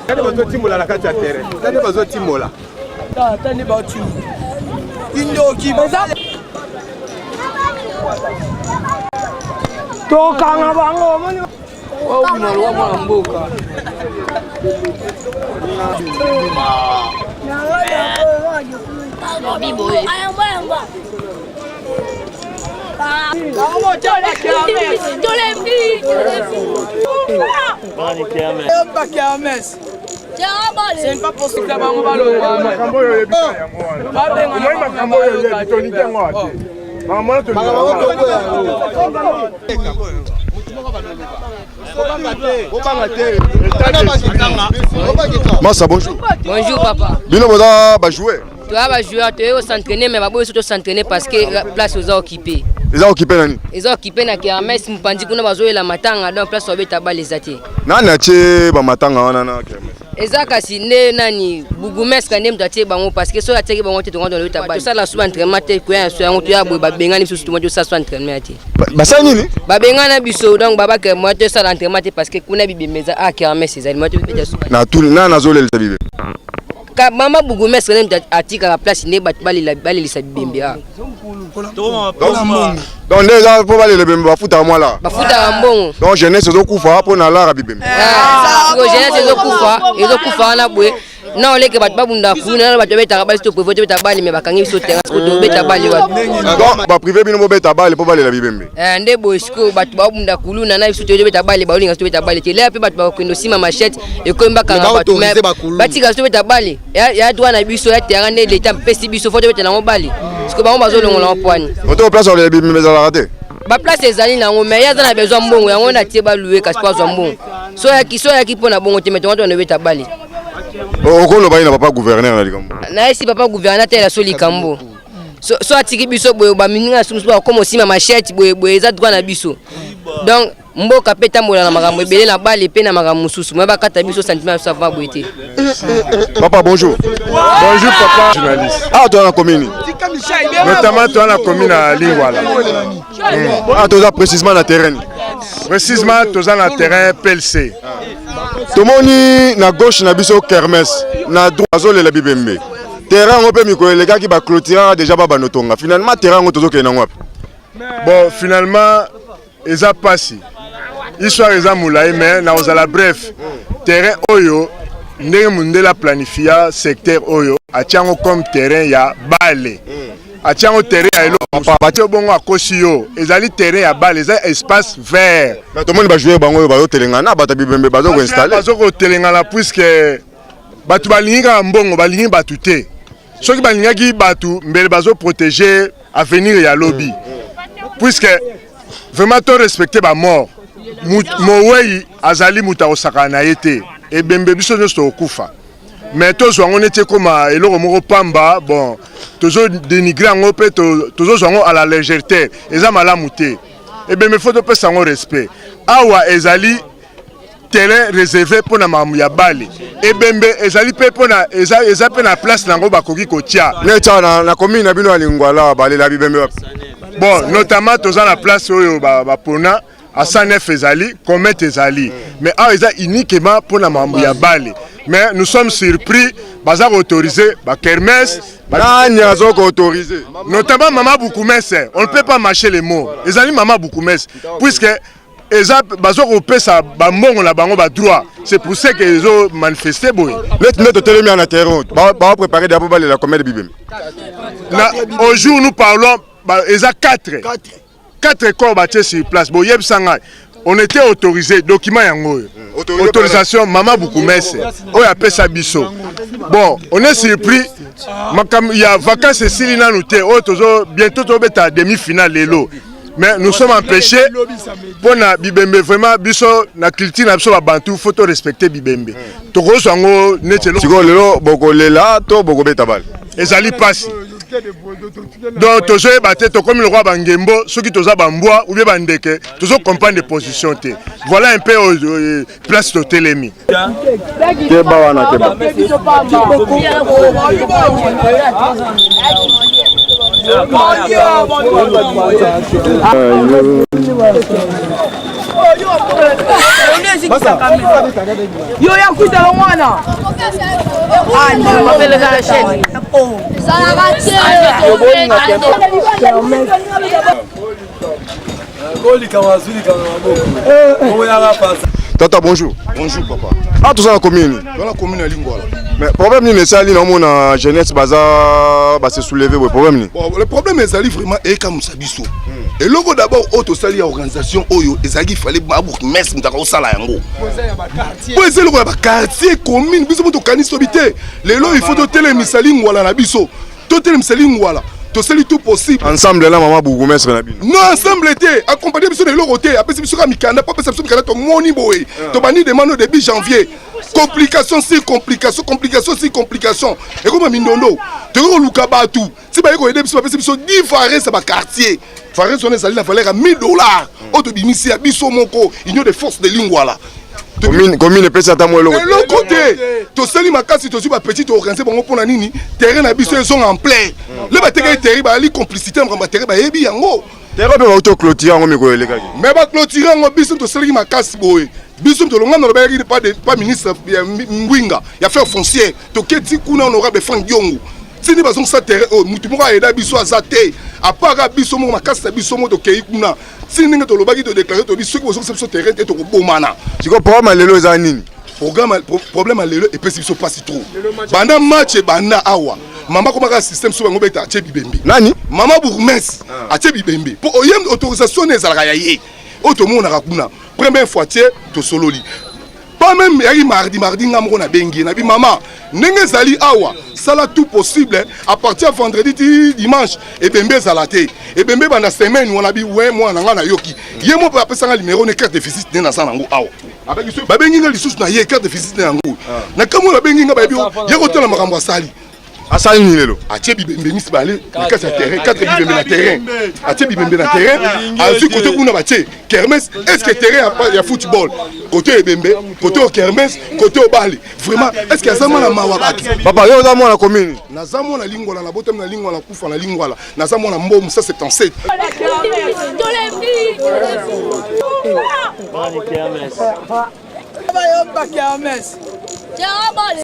Tani bazotimola na kati ya terrain. Tani bazotimola. Tani batimola. Indoki. Tokanga bango omoni. Obima lowa mwana mboka. Makambo oyo oyebi yango wana. Omoni makambo oyo oyebi tolingi yango awa te. Makambo wana tolingi. Massa, bonjour. Bonjour papa. Bino boza ba joueur. Toza ba joueur toye ko s'entraîner mais baboyi biso to s'entraîner parce que place oza occupé. Eza occupé na nini? Eza occupé na kermesse mopanzi kuna bazoyela matanga donc place babeta bale eza te. Nani atie ba matanga wana na kermesse? Eza kasi nde nani bourgmestre nde moto atie bango parce que soki atiaki bango te tonga tolobeta bale. Tosala su entraînement te koya na so yango toya boye babengani biso tonga tosala su entraînement te. Basali nini? Babengana biso donc babake moya tosala entraînement te parce que kuna bibembe eza a kermesse ezali moya tobeta su. Na tuni nani azolelisa bibembe? Ka mama bourgmestre nde moto atikaka place nde bato balelisa bibembe awa. Donc nde eza mpo balela bibembe bafutaka mwa lara. Bafutaka mbongo. Donc jeunesse ezokufa mpo na lara bibembe. Siko jeunesse ezokufa ezokufa wana boye na oleke bato babunda kuna na bato babetaka bale to prévoit tobeta bale me bakangi biso terrain siko tobeta bale wapi. Donc baprive bino bobeta bale mpo balela bibembe. Nde boye sikoyo bato babunda kuluna na biso tobeta bale baolinga tobeta bale te lea mpe bato bakokende osima machette ekomi bakanga bato batika biso tobeta bale ya droit na biso ya terrain nde leta mpesi biso fo tobeta nango bale sikoyo bango bazolongola yango pwani. Oto place ya bibembe ezalaka te. Baplace ezali nango mais ye aza na besoin mbongo yango nde atie balue kasi mpo azwa mbongo so ayaki so ayaki mpo na bongo te mais tonga tobanda obeta bale. Okoloba ye na papa gouverneur na likambo. Nayesi papa gouverneur atela so likambo so, so atiki biso boye baminga na mosusu bakoma osima machette boye boye eza droit na biso donc mboka mpe etambola na makambo ebele na bale mpe na makambo mosusu moye bakata biso sentiment na biso avant boye te. Papa bonjour. Bonjour papa journaliste. Ah toi na commune. Notamment toi na commune à Lingwala. Ah toza précisément na terrain. Précisément toza na terrain PLC. Tomoni na gauche na biso kermesse, na droite azolela bibembe. Terrain yango mpe mikolo elekaki ba clôturaka déjà ba banotonga. Finalement terrain yango tozokende nango wapi? Bon finalement eza pasi. Histoire eza molai mais na kozala bref. Terrain oyo ndenge mondele aplanifia secteur oyo atia yango comme terrain ya bale. Atia yango terrain ya eloko batie bongo akosi yo ezali terrain ya bale eza espace vert. Mais tomoni ba joueur bango oyo bazotelengana bato ya bibembe bazo koinstalle. Bazo kotelengana puisque bato balingi kaka mbongo balingi bato te. Soki balingaki bato mbele bazo protéger avenir ya lobi. Puisque vraiment to respecter ba mort. Mowei azali moto akosakana na ye te. Ebembe biso nyonso tokokufa. Mais tozwa yango neti ekoma eloko moko pamba bon tozo dénigrer yango mpe tozozwa yango à la légèreté eza malamu te. Ebembe faut topesa yango respect. Awa ezali terrain réservé mpona makambo ya bale. Ebembe ezali mpe mpona eza, eza mpe na place nango bakoki kotia. Neti awa na commune na bino ya Lingwala balela bibembe wapi? Bon notamment toza na place oyo bapona ba à 109 ezali, comète ezali. Mais awa eza uniquement mpona makambo ya bale. Mais nous sommes surpris baza ko autoriser ba kermesse. Nani azo ko autoriser? Notamment Mama Bourgmestre, on ne peut pas mâcher les mots. Ezali Mama Bourgmestre puisque eza bazo kopesa ba mbongo na bango ba droit. C'est pour ça que ezo manifester boye. Neti nde totelemi na terrain, ba ba préparer d'abord balela combien de bibembe? Na au jour où nous parlons, ba eza 4. 4 corps batie sur place. Bon yebisa ngai. On était autorisé document yango oyo. Autorisation Mama Bourgmestre oyo apesa biso. Bon, on est surpris makambo ya vacances esili nanu te oyo tozo bientôt tobeta demi-finale lelo. Mais nous sommes empêchés pona bibembe vraiment biso na culture na biso ba bantu faut to respecter bibembe. Tokozwa yango neti eloko. Sikoyo lelo bokolela to bokobeta bale? Ezali pasi. Donc tozoyeba te tokomi lokola bangembo soki toza bambwa ou bien bandeke tozo comprendre position te. Voilà un peu place totelemi. Keba wana keba. Yo ya kuta mwana. Ah non, mabele na chaîne. Tata, bonjour. Bonjour papa. Ah, toza na commune. Toza na commune ya Lingwala. Mais problème nini esali na omona jeunesse baza ba se soulever boye, problème nini? Bon, le problème ezali vraiment ekamwisa biso. Eloko d'abord oyo tosali ya organisation oyo ezalaki fallait babourgmestre moto akosala yango. Po eza eloko ya baquartier commune, biso mo tokanisi tobi te. Lelo il faut totelemisa Lingwala na biso. Totelemisa Lingwala. Tosali tout possible. Ensemble na mama bourgmestre na bino. Non, ensemble te, accompagner biso na eloko te, apesi biso kaka mikanda, po apesa biso mikanda tomoni boye. Tobandi demande au début janvier. Complication sur complication, complication sur complication. Ekoma mindondo. Tokoki koluka bato. Si baye koyede biso, bapesi biso 10 vares ya baquartier. Vares wana ezali na valeur ya 1000 $. Oyo tobimisi ya biso moko, Union de force de Lingwala. Commune epesi ata mwa eloko? Eloko te. Tosali makasi, tozwi bapetit, toorganiser bango mpona nini? Terrain na biso ezonga en plein. Le batekaki terrain, bayali complicité na makambo ya terrain, bayebi yango. Terrain mpe bauti oclôturer yango mikolo elekaki. Mais baclôturer yango, biso tosalaki makasi boye. Biso tolonga na lobelaki pas ministre ya Ngwinga ya affaire foncière, toketi kuna honorable Frank Diongo, tini bazongisa terrain oyo. Mutu moko ayeda biso aza te, apaka biso moko makasi na biso moko. Tokei kuna ti ndenge tolobaki, todéclarer, tobi soki bozongisa biso terrain te, tokobomana. Sikoyo programme ya lelo eza nini? Programme, problème ya lelo epesi biso mpasi trop. Banda match ebanda awa, mama komaka système so bango beta, atie bibembe. Nani? Mama bourgmestre atie bibembe mpo oye autorisation ne ezalaka ya ye. Oyo tomonaka kuna première fois tie, tosololi pas même, eyaki mardi. Mardi nga moko nabengi ye, nabi: "Mama, ndenge ezali awa, sala tout possible, à partir ya vendredi ti dimanche, ebembe ezala te, ebembe ebanda semaine wana." Bi we mwana na nga, nayoki ye mo mpe apesanga numéro ne, carte de visite nde naza nango awa. Babengi nga lisusu na ye, carte de visite na yango na kamwe. Babengi nga, bayebi ye kotala makambo asali. Asali nini lelo? Atie bibembe mibale na kati ya terrain, quatre bibembe na terrain. Atie bibembe na terrain, azwi kote kuna, batie kermesse. Est ce que terrain ya football, kote ebembe, kote o kermesse, kote obale, vraiment, est ce que aza mwana mawa bato? Papa, yo oza mwana commune? Naza mwana Lingwala, nabotami na Lingwala, kufa na Lingwala. Naza mwana Mbomu 177. Kermesse.